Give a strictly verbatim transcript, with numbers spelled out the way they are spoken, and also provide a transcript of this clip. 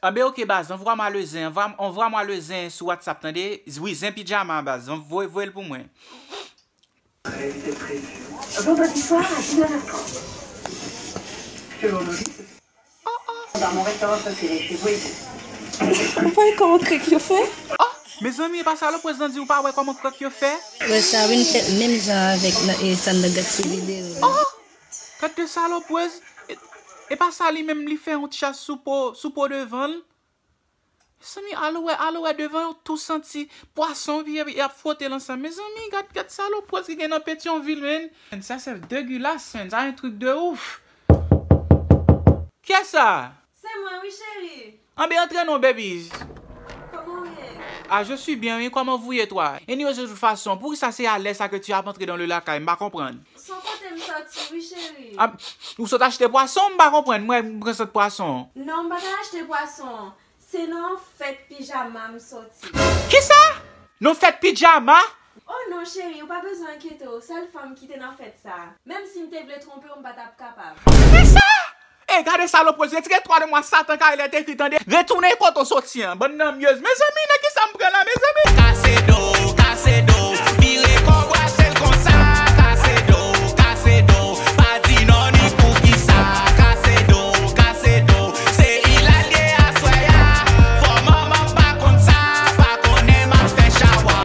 Anben, ok, baz, anvwa mwa le zen, anvwa, anvwa mwa le zen sou WhatsApp, tande? Wi, zen pijama, baz, voye, voye l pou mwen. Vendredi soir à dix-neuf heures trente. Selon nos listes, dans mon restaurant préféré chez Wendy's. Ou pa wè kòman krèk yo fè? Oh, mezanmi, e pa salopwèz lan di ou pa wè kòman krèk yo fè? Wè sa vin fèt menm jan avèk nan e sa nan gad sou videyo. Oh, gad de salopwèz. E, e pa sa li menm li fè yon ti chas sou po, sou po devan l. Mezanmi, alò wè, alò wè devan yo tou santi pwason epi y ap fwote l ansanm. Mezanmi, gad, gad salopwèz ki gen nan Petyonvil, menn. Sa se degilas, menn. Sa un truc de ouf. Kiyès sa? Se mwen wi cheri. Anben antre non, babies. Comment vous êtes? Ah, je suis bien, oui. Comment vous et toi? Anyways, de toute façon, poukisa se alè sa ke tu ap antre dans le lakay? M pa konprann. Son kote m sòti wi cheri. Ah, ou sot achte pwason? M pa konprann. Mwen, m pran sot pwason. Non, m pa ka achte pwason. Se nan fèt pijama m sòti. Kisa? Nou fèt pijama? Oh non cheri, ou pa bezwen enkyete w. Sèl fanm ki te nan fèt sa. Menm si m te vle twonpe w, m pa t ap kapab. Kisa? E gade salopwèz, retire twa de mwa satan kay lè te ekri tande. Retounen kote w soti an. Bann nanmyèz. Mezanmi, nan kisa m pran la, mezanmi? Kase do.